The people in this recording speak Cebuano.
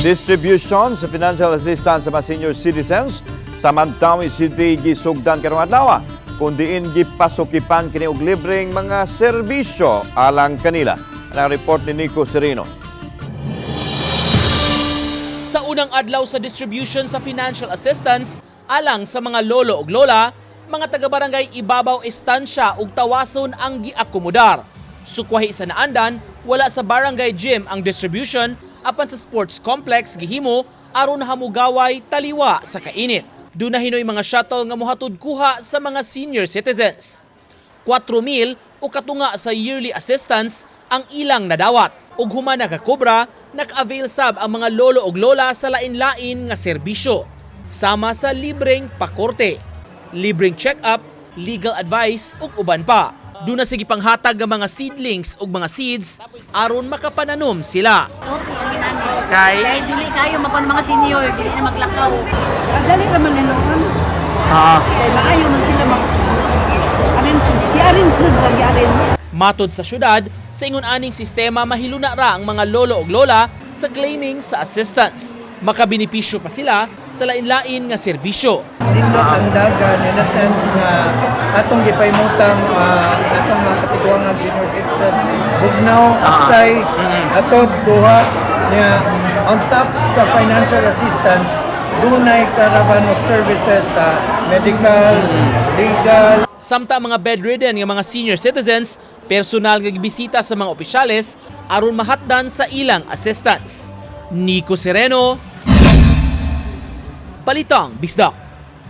Distribution sa financial assistance sa mga senior citizens sa Mandaue City gisugdan karong adlaw, kung diin gipasukipan kini og libreng mga serbisyo alang kanila. Ang report ni Nico Sereno. Sa unang adlaw sa distribution sa financial assistance alang sa mga lolo ug lola, mga taga-barangay Ibabaw Estancia ug Tawason ang giakomodar. Sukwahi sa naandan, wala sa barangay gym ang distribution apan sa sports complex gihimo aron hamugaway taliwa sa kainit. Duna hinoy mga shuttle nga mohatod kuha sa mga senior citizens. 4,000 o katunga sa yearly assistance ang ilang nadawat. Ug human nakakobra, naka-avail sab ang mga lolo ug lola sa lain-lain nga serbisyo. Sama sa libreng pakorte, libreng check-up, legal advice ug uban pa. Duna sige panghatag nga mga seedlings ug mga seeds aron makapananom sila. Okay, ang ginamit. Kay? Kay dili kayo magkuan mga senior, dili na maglakaw. Dali raman na noon. Kay maayo man sila mag arrange, gi-arrange ba gi-arrange. Matod sa syudad, sa ingon aning sistema mahiluna ra ang mga lolo ug lola sa claiming sa assistance. Makabenepisyo pa sila sa lain-lain nga serbisyo. Nindot ang dagan in a sense nga atong gipaimutang atong mga katiguangan senior citizens bugnaw, aksay, atod kuha niya. On top sa financial assistance, dunay caravan of services sa medical, legal. Samtang mga bedridden nga mga senior citizens, personal nga gibisita sa mga opisyales aron mahatdan sa ilang assistance. Nico Sereno, Balitang Bisdak.